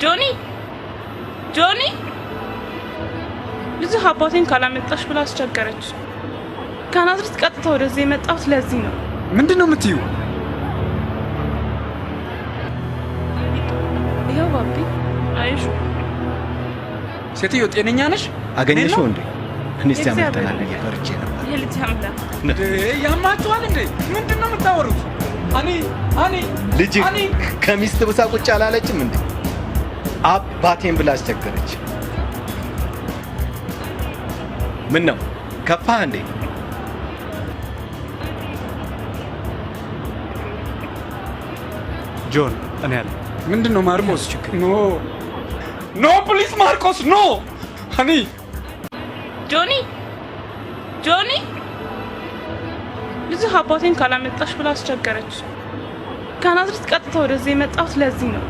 ጆኒ፣ ጆኒ፣ ልጅህ አባቴን ካላመጣሽ ብላ አስቸገረች። ከናዝሬት ቀጥታ ወደዚህ የመጣሁት ለዚህ ነው። ምንድን ነው የምትዩ? ይኸው ባቢ፣ አይሹ። ሴትዮ ጤነኛ ነሽ? አገኘሽው እንዴ? እኔስ የእግዚአብሔር ያመልጠናል ብዬ ነገር። ፈርቼ ነበር። የልጅ አምላክ። እንዴ ያማችኋል እንዴ? ምንድን ነው የምታወሩት? አኒ፣ አኒ፣ ልጅ አኒ፣ ከሚስት ብሳ ቁጭ አላለችም እንዴ? አባቴን ብላ አስቸገረች። ምን ነው ከፋህ እንዴ? ጆን፣ እኔ አለ። ምንድን ነው ማርቆስ? No, no, please ማርቆስ፣ no፣ አኒ። ጆኒ፣ ጆኒ፣ ልጅህ አባቴን ካላመጣሽ ብላ አስቸገረች። ከናዝሬት ቀጥታ ወደዚህ የመጣሁት ለዚህ ነው።